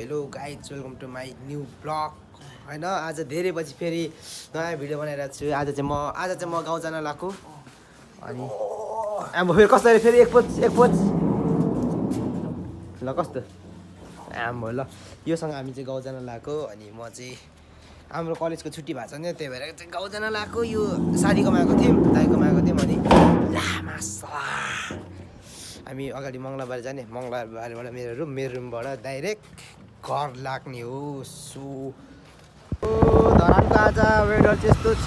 Hello guys welcome to my new blog होइन आज धेरै पछि फेरि नयाँ भिडियो बनाइरहेको छु आज चाहिँ म गाउँ जान लाग्छु अनि अब फेरि कसरी फेरि एक पोच ल कस्तो आम्बो ल योसँग हामी चाहिँ गाउँ जान लाग्यो अनि म चाहिँ हाम्रो कलेजको छुट्टी भएको छ नि त्यही भएर चाहिँ गाउँ जान लाग्यो यो साथीकोमा आएको थियौँ दाइकोमा आएको थियौँ अनि हामी अगाडि मङ्गलबार जाने मङ्गलबारबाट मेरो रुमबाट डाइरेक्ट घर लाग्ने हो सो धरानको आज वेदर त्यस्तो छ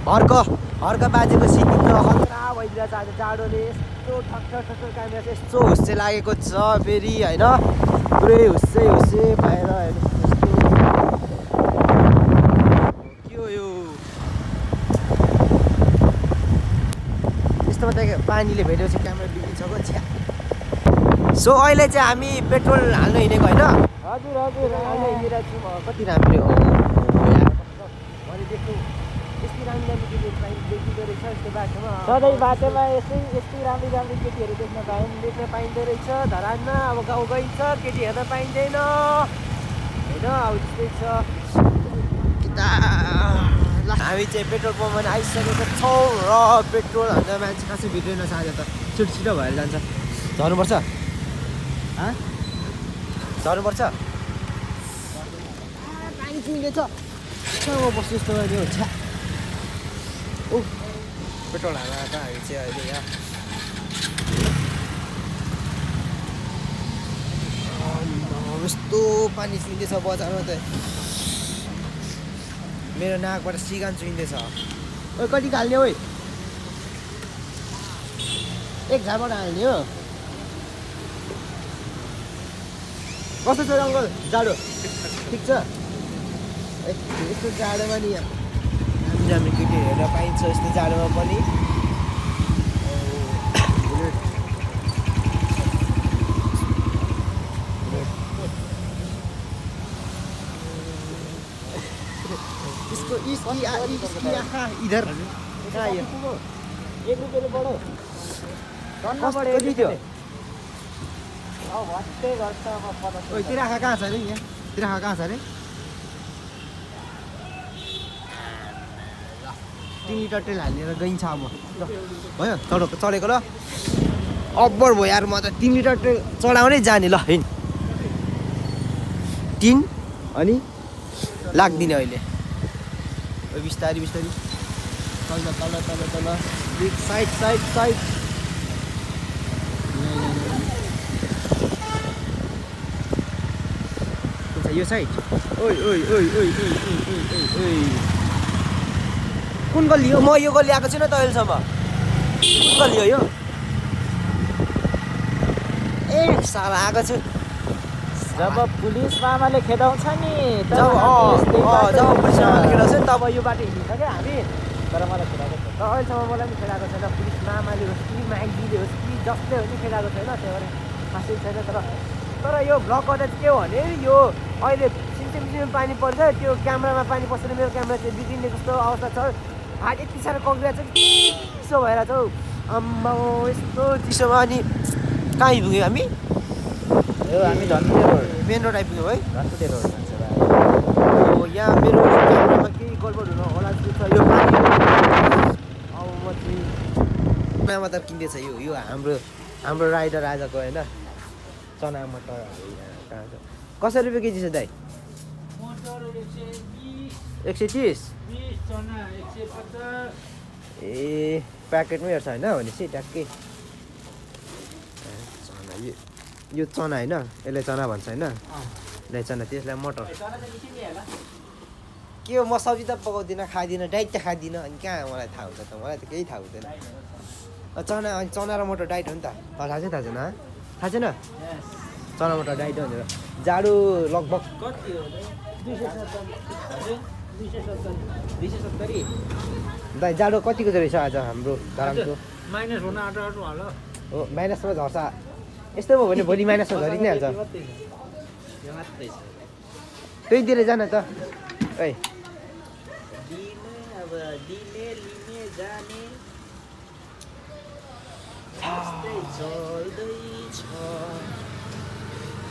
हर्क बाजेको सिटी त खतरा भइदिरहेछ आज जाडोले यस्तो ठक्कर कामेर यस्तो हुस्से लागेको छ फेरि होइन पुरै हुस्से भएर के हो यो यस्तोमा त पानीले भेटेपछि क्यामेरा बिग्रिसक्यो छ्या सो अहिले चाहिँ हामी पेट्रोल हाल्नु हिँडेको होइन हजुर अहिले हिँडिरहेको छौँ कति राम्रो हो मैले देख्नु यस्तै राम्रो देखिँदो रहेछ यस्तो बाटोमा सधैँ बाटोमा यस्तै राम्रो केटीहरू देख्न पाइँदो रहेछ धरानमा अब गाउँ गइन्छ केटी हेर्न पाइँदैन होइन अब त्यस्तै छ हामी चाहिँ पेट्रोल पम्पमा आइसकेको छौँ र पेट्रोल हाल्दा मान्छे खासै भिड्दैन छ आज त छिटो भएर जान्छ झर्नुपर्छ झर्नुपर्छ पानी चुइँदैछ कहाँ बस्नु जस्तो गर्ने हो छ्या ओ पेट्रोल हाल्न त हामी चाहिँ अहिले यहाँ यस्तो पानी चुइँदैछ बजारमा त मेरो नाकबाट सिगान चुइँदैछ ओ कति हाल्ने हो एक झारबाट हाल्ने हो कस्तो छ अङ्कल जाडो ठिक छ यस्तो जाडोमा नि राम्रो केटी हेरेर पाइन्छ यस्तो जाडोमा पनि इसकी आँखा इधर कहाँ यो 1 रुपियाँले बढो कति थियो भत्तै गर्छ अब 50। ओइ तेरो आँखा कहाँ छ अरे यहाँ तेरो आँखा कहाँ छ अरे 3 लिटर तेल हालेर गइन्छ अब भयो चढेको ल अब्बर भयो यार म त 3 लिटर तेल चढाउनै जाने ल हिँड 3 अनि लाग्दिने अहिले बिस्तारी तल साइड यो साइड ओइ कुन गल्ली हो म यो गल्ली आएको छुइनँ त अहिलेसम्म कुन गल्ली हो यो ए साला आएको छु जब पुलिस मामाले खेदाउँछ नि जब पुलिस मामाले खेदाउँछ नि तब यो बाटो हिँड्छ क्या हामी तर मलाई खेदाएको छ तर अहिलेसम्म मलाई पनि खेदाएको छैन पुलिस मामाले होस् कि माइकजीले होस् कि जसले होस् नि खेदाएको छैन त्यही भएर खासै छैन तर यो भ्लग गर्दा चाहिँ के हो भने यो अहिले सिमसिम पानी पर्छ त्यो क्यामेरामा पानी पसेर मेरो क्यामेरा चाहिँ बिग्रिने जस्तो अवस्था छ हात यति साह्रो कग्रिरहेको छ चिसो भएर छ हौ आम्मा यस्तो चिसोमा अनि कहाँ आइपुग्यो हामी हामी झन्डे रोड मेन रोड आइपुग्यौँ है झन्डे रोड भन्छ यहाँ मेरो क्यामेरामा केही गडबड हुन होला जस्तो छ यो पानी अब म चाहिँ मटर किन्दैछ यो हाम्रो राइडर आजको होइन चना मटर कहाँ छ कसरी रुपियाँ केजी छ दाइ 130 ए प्याकेटमै हेर्छ होइन भनेपछि ट्याक्कै चना यो चना होइन यसलाई चना भन्छ होइन यसलाई चना त्यसलाई मटर के हो म सब्जी त पकाउँदिनँ खाँदिनँ डाइट त खाँदिनँ अनि कहाँ मलाई थाहा हुन्छ त मलाई त केही थाहा हुँदैन चना र मटर डाइट हो नि त थाहा छैन थाहा छैन चना मटर डाइट हो भनेर जाडो लगभग कति हो 270 दाइ जाडो कतिको रहेछ आज हाम्रो धरानको माइनस हुन आँटो होला हो माइनसमा झर्छ यस्तो भयो भने भोलि माइनसमा झरि नै हाल्छ त्यही दिएर जान त है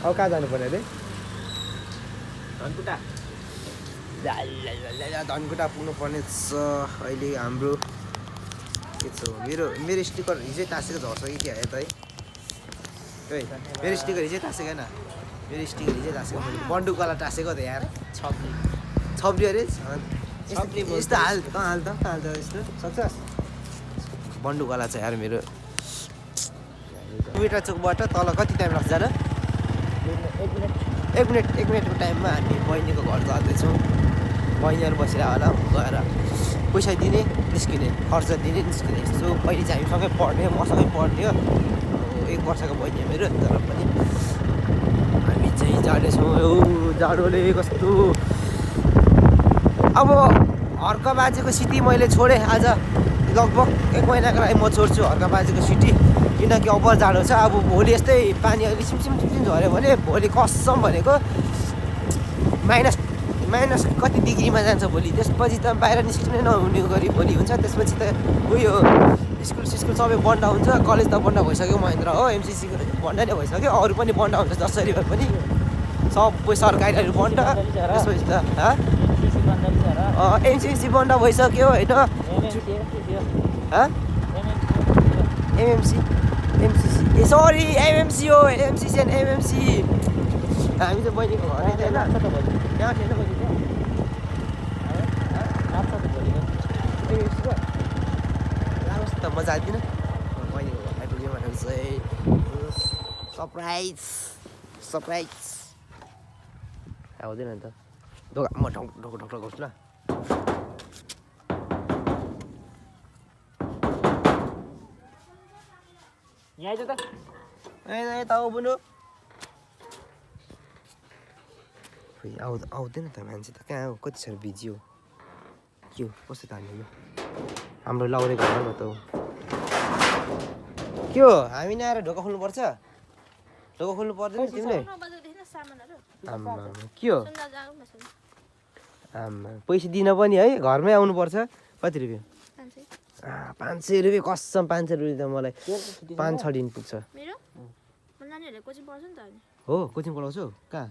अब कहाँ जानुपर्ने अरे धनकुटा धनकुटा पुग्नुपर्ने छ अहिले हाम्रो के छ मेरो स्टिकर हिजै तासेको झर्छ कि क्या यता है मेरो स्टिकर हिजै तासेको होइन मेरो स्टिकर हिजै तासेको बन्दुकवाला टाँसेको त यार छप्री अरे यस्तो हाल हाल त यस्तो सक्छस् बन्दुकवाला छ यार मेरो दुईवटा चोकबाट तल कति टाइम लाग्छ जान 1 मिनटको टाइममा हामी बहिनीको घर जाँदैछौँ बहिनीहरू बसिरह होला गएर पैसा दिने निस्किने खर्च दिने निस्किने यस्तो पहिले चाहिँ हामीसँगै पढ्ने मसँगै पढ्ने हो 1 वर्षको बहिनी मेरो तर पनि हामी चाहिँ जाँदैछौँ यो जाडोले कस्तो अब हर्क बाजेको सिटी मैले छोडेँ आज लगभग 1 महिनाको लागि म छोड्छु हर्क बाजेको सिटी किनकि अब जाडो छ अब भोलि यस्तै पानी अलिक सिमसिम झऱ्यो भने भोलि कसम भनेको माइनस कति डिग्रीमा जान्छ भोलि त्यसपछि त बाहिर निस्किनै नहुने गरी भोलि हुन्छ त्यसपछि त उयो स्कुल सबै बन्द हुन्छ कलेज त बन्द भइसक्यो महेन्द्र हो एमसिसी बन्द नै भइसक्यो अरू पनि बन्द हुन्छ जसरी भए पनि सबै सरकारीहरू बन्द त्यसपछि त एमसिसी बन्द भइसक्यो होइन एमएमसी ए सरी एमएमसी हो एमसिसी एन्ड एमएमसी हामी त बहिनीको घर होइन त्यहाँ थिएन बहिनी लानुहोस् त म जाँदिनँ बहिनीको घर आइपुग्यो भनेर चाहिँ सरप्राइज आउँदैन नि त दोकान म ढोको गर्छु ल यहाँ आइज त यता आऊ बुनु आउँदैन त मान्छे त कहाँ हो कति साह्रो बिजी हो के हो कस्तो तान्यो यो हाम्रो लाउने घरमा त हो के हो हामी नआएर ढोका खोल्नुपर्छ ढोका खोल्नु पर्दैन तिमीले आम्मा के हो आम्मा पैसा दिन पनि है घरमै आउनुपर्छ कति रुपियाँ 500 रुपियाँ कसम 500 रुपियाँ त मलाई 5-6 दिन पुग्छ हो कोचिङ पढाउँछौ कहाँ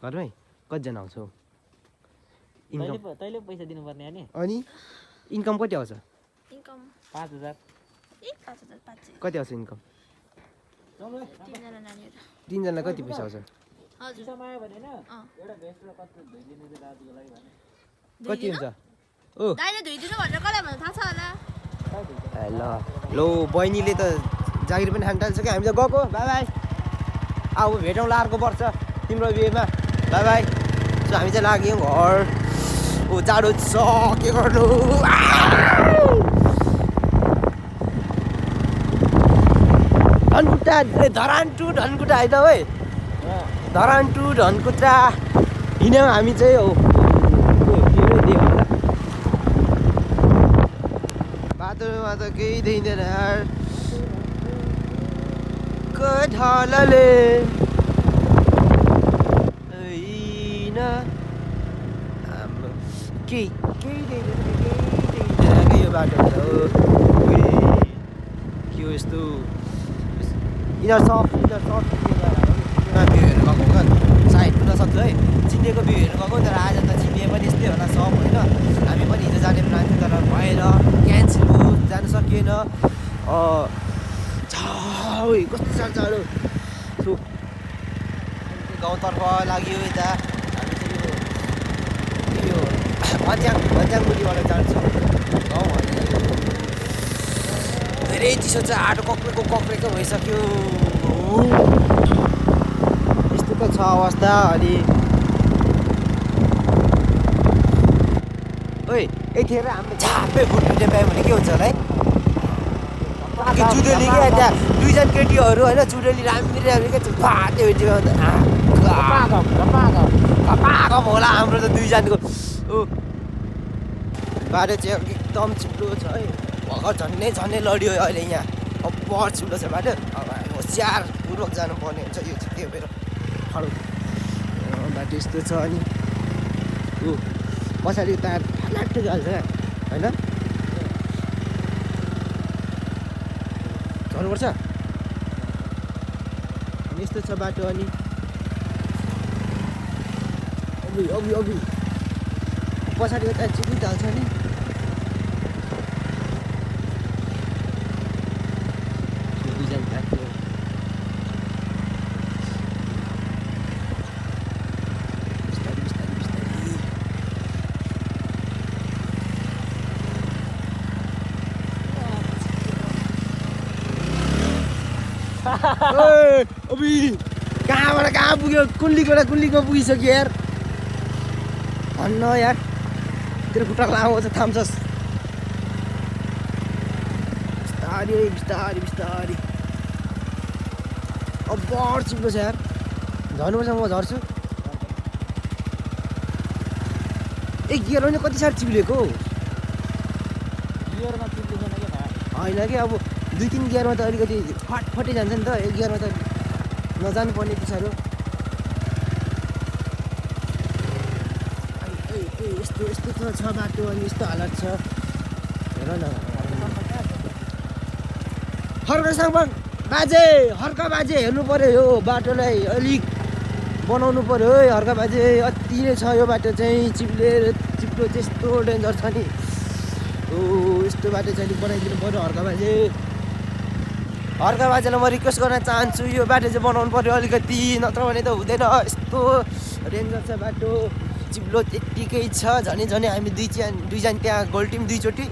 घरमै कतिजना आउँछौ तैँले पैसा दिनुपर्ने हो नि अनि इन्कम कति आउँछ 5000 कति आउँछ इन्कम 3जनालाई कति पैसा आउँछ कति हुन्छ ओ ल लो बहिनीले त जागिर पनि खान थाल्छ क्या हामी त गएको बाई बाई अब भेटौँला अर्को वर्ष तिम्रो बिहेमा बाई बाई सो हामी चाहिँ लाग्यौँ घर ओ जाडो छ के गर्नु धनकुटा धरान टु धनकुटा होइन है धरान टु धनकुटा हिँड्यौँ हामी चाहिँ हो बाटोमा त केही देखिँदैन यार ढलले केही देखिँदैन यो बाटो त हो के हो यस्तो यिनीहरू सब भ्यू हेर्नु गएको क्या साइड पुग्न सक्छ है चिनेको भ्यू हेर्नु गएको तर आज त चिनिए पनि यस्तै होला सब होइन हामी पनि हिजो जाने प्लान थियो तर भएर क्यान्सल भयो जानु सकिएन कस्तो साह्रो जाडो गाउँतर्फ लाग्यो यता हामी चाहिँ यो भन्ज्याङमुनिबाट जान्छौँ गाउँ भने धेरै चिसो छ आटो कक्रेको भइसक्यो यस्तो त छ अवस्था अनि ओइ यतिखेर हामीले झापै फोटो पायो भने के हुन्छ होला है चुडेली क्या त्यहाँ 2 जना केटीहरू होइन चुडेली राम्री क्या फाट्यो कपाकम होला हाम्रो त 2 जनाको ओ बाटो चाहिँ एकदम छिटो छ है भर्खर झन्नै लड्यो अहिले यहाँ अब बहुत छिटो छ बाटो अब होसियारपूर्वक जानुपर्ने हुन्छ यो चाहिँ त्यो भएर खडो बाटो यस्तो छ अनि ऊ पछाडि तार लाट्टै हाल्छ होइन झर्नुपर्छ यस्तो यस्तो छ बाटो अनि अबि पछाडिको त चिप्लिहाल्छ नि अबि कहाँबाट कहाँ पुग्यो कुल्लीको पुगिसक्यो यार भन्न यार तेरो खुट्टा लामो छ थाम्छस् बिस्तारी अब बढ चिप्लो छ यार झर्नुपर्छ म झर्छु गियर पनि कति साह्रो चिप्लेको गियरमा चिप्लिँदैन के भाइ होइन कि अब 2-3 गियरमा त अलिकति फटफटी जान्छ नि त एक गियरमा त नजानु पर्ने पछाडि यस्तो छ बाटो अनि यस्तो हालत छ हेर न हर्का बाजे हेर्नु पर्यो यो बाटोलाई अलिक बनाउनु पर्यो है हर्का बाजे अति नै छ यो बाटो चाहिँ चिप्लो त्यस्तो डेन्जर छ नि यस्तो बाटो चाहिँ अलिक बनाइदिनु पर्यो हर्का बाजेलाई म रिक्वेस्ट गर्न चाहन्छु यो बाटो चाहिँ बनाउनु पर्यो अलिकति नत्र भने त हुँदैन यस्तो डेन्जर छ बाटो चिप्लो त्यत्तिकै छ झनै हामी दुईजना त्यहाँ गोल्ड टिम 3चोटि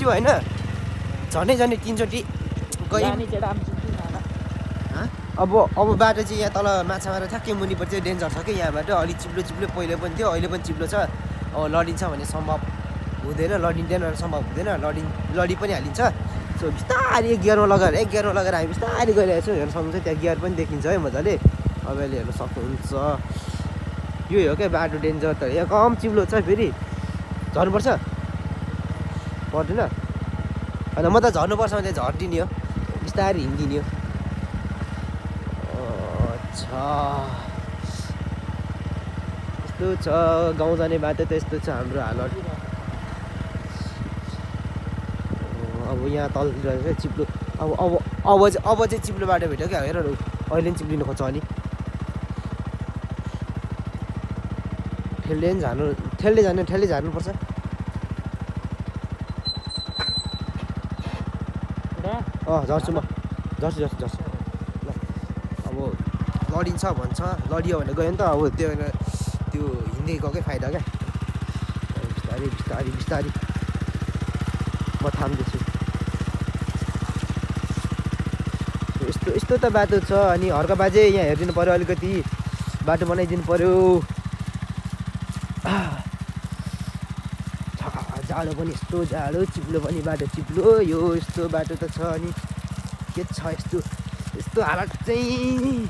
होइन झनै 3चोटि गयौँ अब बाटो चाहिँ यहाँ तल माछा मारेर ठ्याक्कै मुनिपट्टि चाहिँ डेन्जर छ कि यहाँबाट अलिक चिप्लो पहिले पनि थियो अहिले पनि चिप्लो छ अब लडिन्छ भने सम्भव हुँदैन लडिँदैन सम्भव हुँदैन लडी पनि हालिन्छ सो बिस्तारै एक गियरमा लगाएर हामी बिस्तारै गइरहेको छौँ हेर्न सक्नुहुन्छ त्यहाँ गियर पनि देखिन्छ है मजाले तपाईँले हेर्न सक्नुहुन्छ यो हो क्या बाटो डेन्जर त यहाँ कम चिप्लो छ फेरि झर्नुपर्छ पर्दैन होइन म त झर्नुपर्छ भने झर्दिने हो बिस्तारै हिँडिदिने हो अच्छा यस्तो छ गाउँ जाने बाटो त यस्तो छ हाम्रो हालत अब यहाँ तलतिर चाहिँ चिप्लो अब चाहिँ चिप्लो बाटो भेट्यो क्या हेर अहिले पनि चिप्लिनु खोज्छ अनि ठेल्दै झार्नुपर्छ झर्छु म झर्छु ल अब लडिन्छ भन्छ लडियो भने गयो नि त अब त्यो हिँड्दै गएकै फाइदा क्या बिस्तारी म थाम्दैछु यस्तो त बाटो छ अनि हर्का बाजे यहाँ हेरिदिनु पर्यो अलिकति बाटो बनाइदिनु पर्यो जाडो पनि यस्तो जाडो चिप्लो पनि बाटो चिप्लो यो यस्तो बाटो त छ अनि के छ यस्तो हालत चाहिँ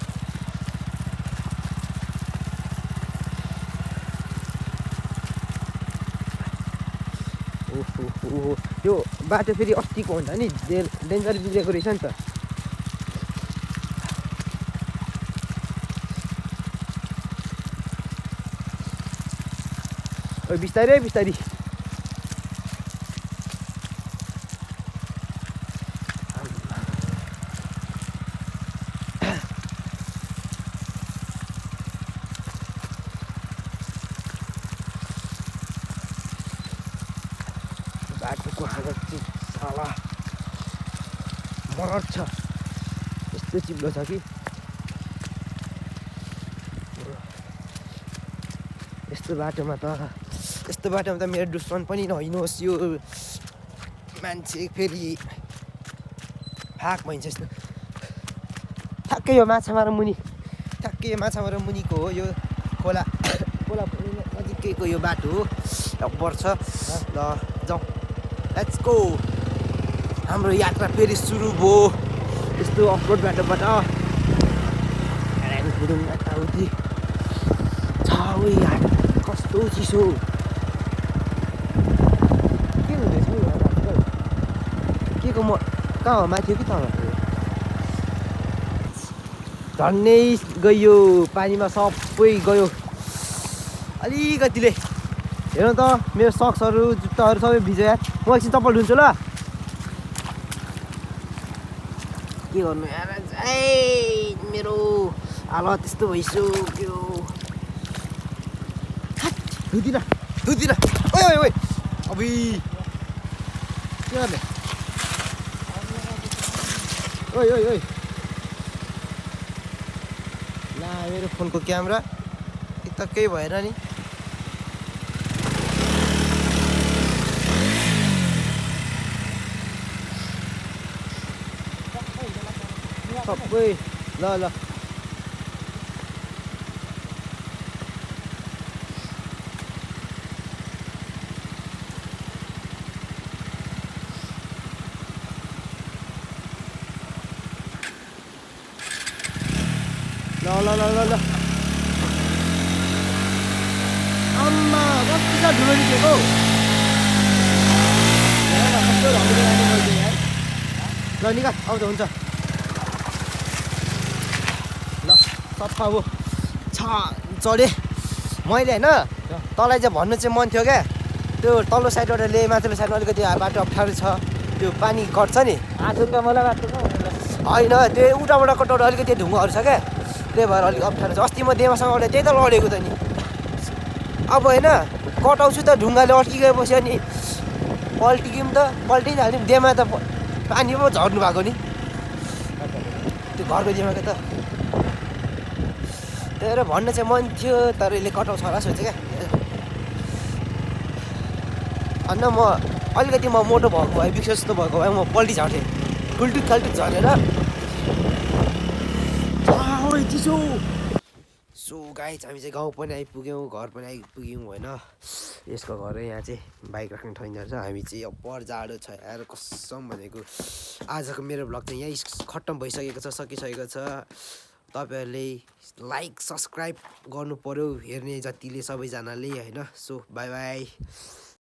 ओहो यो बाटो फेरि अस्तिको हुन्छ नि डेन्जर बिग्रेको रहेछ नि त बिस्तारै बाटोको हालत चाहिँ साला मरड छ यस्तो चिप्लो छ कि यस्तो बाटोमा त मेरो दुश्मन पनि नहिँड्नुहोस् यो मान्छे फेरि फाक भइन्छ यस्तो ठ्याक्कै यो माछा मार मुनिको हो यो खोला नजिकैको यो बाटो हो अब पर्छ ल जाउँ लेट्स गो हाम्रो यात्रा फेरि सुरु भयो यस्तो अफरोड बाटोबाट यताउति छ यार कस्तो चिसो के हुँदैछ के को म कहाँ हो माथि कि तल झन्नै गयो पानीमा सबै गयो अलिकतिले हेर्नु त मेरो सक्सहरू जुत्ताहरू सबै भिज्यो यार म एकछिन चप्पल धुन्छु ल के गर्नु यार मेरो हालत त्यस्तो भइसक्यो धुदिन ओइ ओइ ओइ अबि के गर्ने ओइ ओइ ओइ ला मेरो फोनको क्यामेरा त केही भएन नि सबै ल ल ल ल ल ल ल आम्मा कति छ धुलो निस्केको ल निकाल आउँछ हुन्छ ल सफा हो चढे मैले होइन तँलाई चाहिँ भन्नु चाहिँ मन थियो क्या त्यो तल्लो साइडबाट ल्याए माथिल्लो साइडमा अलिकति बाटो अप्ठ्यारो छ त्यो पानी कट्छ नि आँसुका मलाई बाटो होइन त्यो उताबाट कटाउँदा अलिकति ढुङ्गाहरू छ क्या त्यही भएर अलिक अप्ठ्यारो छ अस्ति म देमासँग एउटा त्यही त लडेको त नि अब होइन कटाउँछु त ढुङ्गाले अड्किगएपछि अनि पल्टिक्यौँ त पल्टिहाल्यौँ देमा त पानी पो झर्नु भएको नि त्यो घरको देमाको त त्यही भएर भन्न चाहिँ मन थियो तर यसले कटाउँछ होला सोचेँ क्या अन्त म अलिकति मोटो भएको भए विश्वास जस्तो भएको भए म पल्टी झर्थेँ ठुल्टुक खाल्टुक झरेर चिसो सो गाइस हामी चाहिँ गाउँ पनि आइपुग्यौँ घर पनि आइपुग्यौँ होइन यसको घर यहाँ चाहिँ बाइक राख्ने ठाउँ छ हामी चाहिँ अब पर जाडो छ यार कसम भनेको आजको मेरो भ्लग चाहिँ यहीँ खत्तम भइसकेको छ सकिसकेको छ तपाईँहरूले लाइक सब्सक्राइब गर्नु पर्यो हेर्ने जतिले सबैजनाले होइन सो बाई बाई